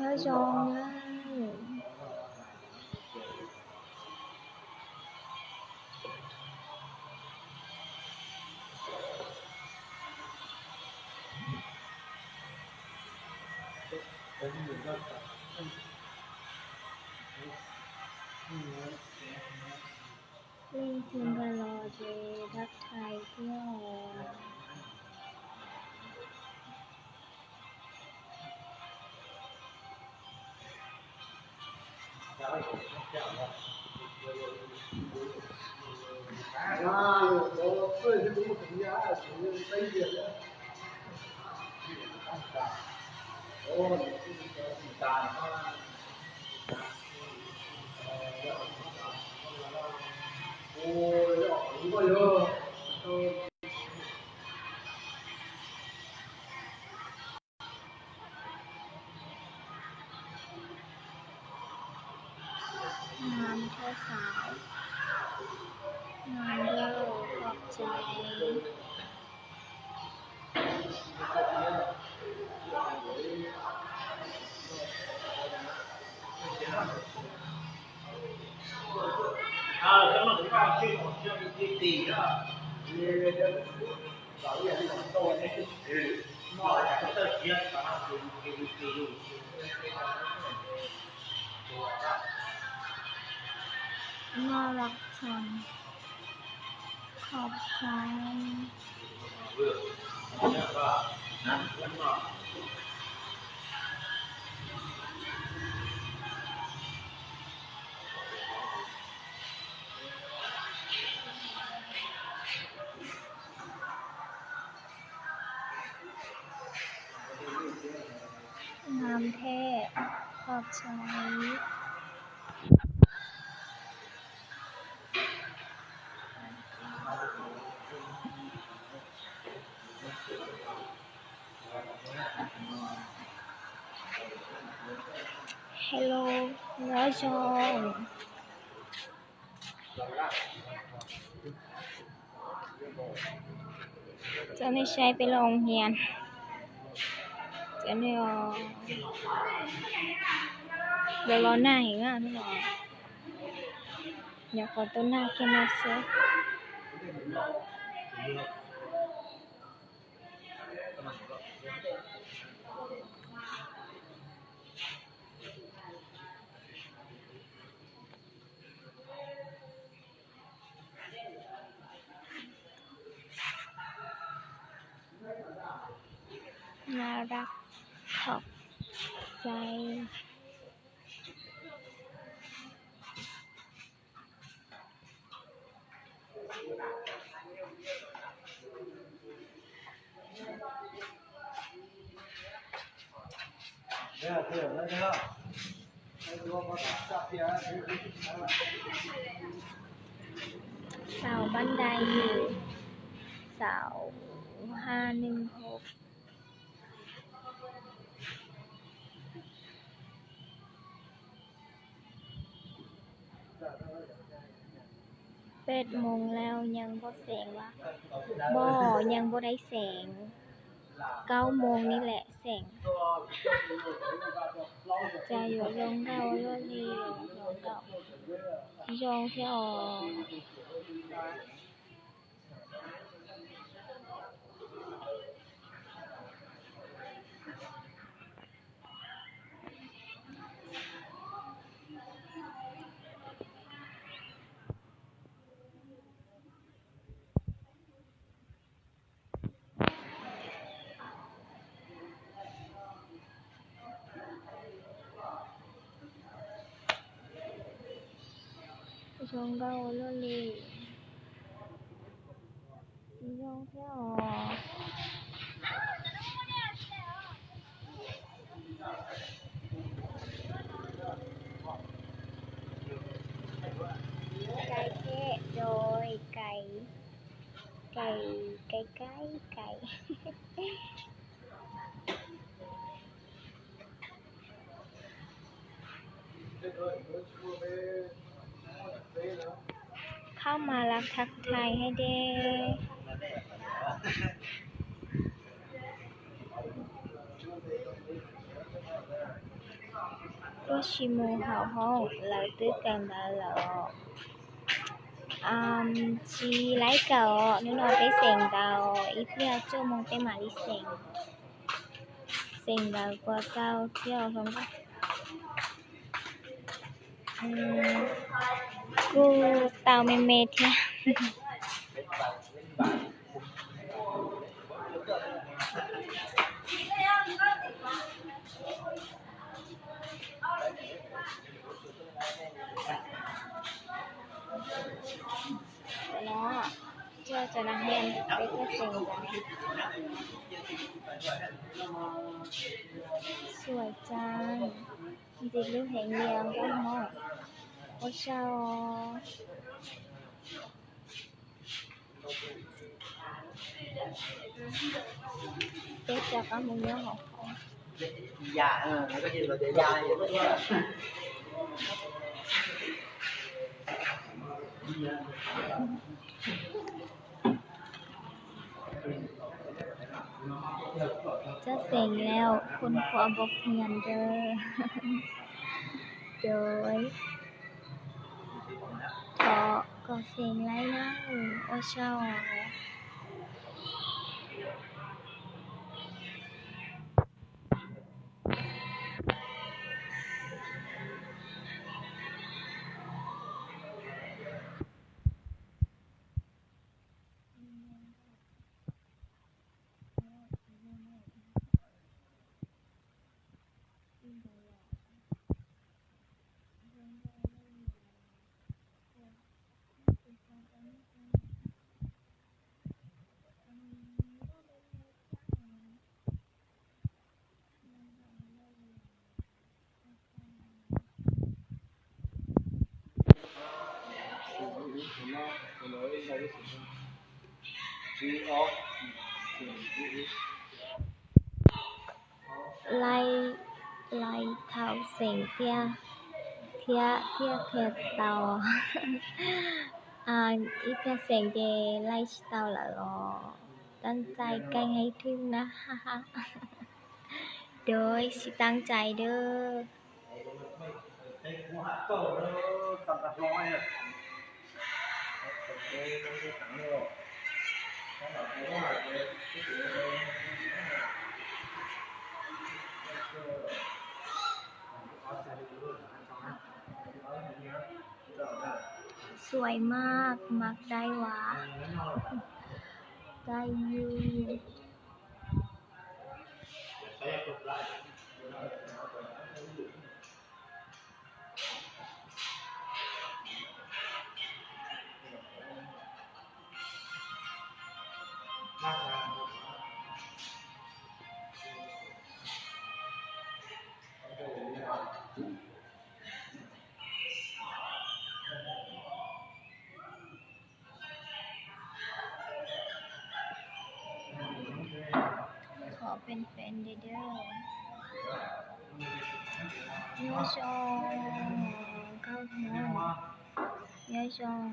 Nyob zoo na. Leej twg nqa los ces dab thaiv thiab os. Ngan thiab xav, ngan thiab, khov txais. Noj laj txhoo, khov txhais. Ngan thiab, khov txhais. Hello, nyob zoo. Cov nej saib peb lub oo hias, cov nej los los nag heev na, nyuam qhuav tuaj nag kiag no xwb. Noj laj, khov txais. Xaus pab ntais yus, xaus ha neeg hauv. Peb moos lawm, nyees npoj xeem los? Npoj, nyees npoj daib xeem. Kaub moos ni lawm xeem. Cas yuav zoo nkauj ua luaj li, zoo nkauj. Zoo thiab os. Zoo nkauj ua luaj li. Zoo thiab os. Khab mas las thas thais hais de. Tuaj sis mus haum hoob, lawv twb kawm ntawv lawm os. Tsis laib kawm os, hnub no peb xeem ntawv, ib pliag cuaj moos peb mam li xeem. Xeem ntawv puas tau thiab os? Kuj tau me me thiab. Cov no, cov no peb tuaj xeem ntawv. Xuaim tsav, ntxim hlub heev li nkauj Hmoob. Ua tsaug. Peb rov qab mus nyob hauv. Sab xeem lawm, khun khuav npau phias ntawd. Cov, thov kom xeem laib na, ua tsaug. Laij, laij thaum xeem thiab, thiab thiaj qhia tau. Ib pliag xeem ces laij tsis tau lawm os. Tab tais keej hais thwj na. Dua tsis tab tais dua. Xuaim maj, maj dai vas, dai yus. Thov pem pem li dab. Nyob zoo, nkauj Hmoob, nyob zoo.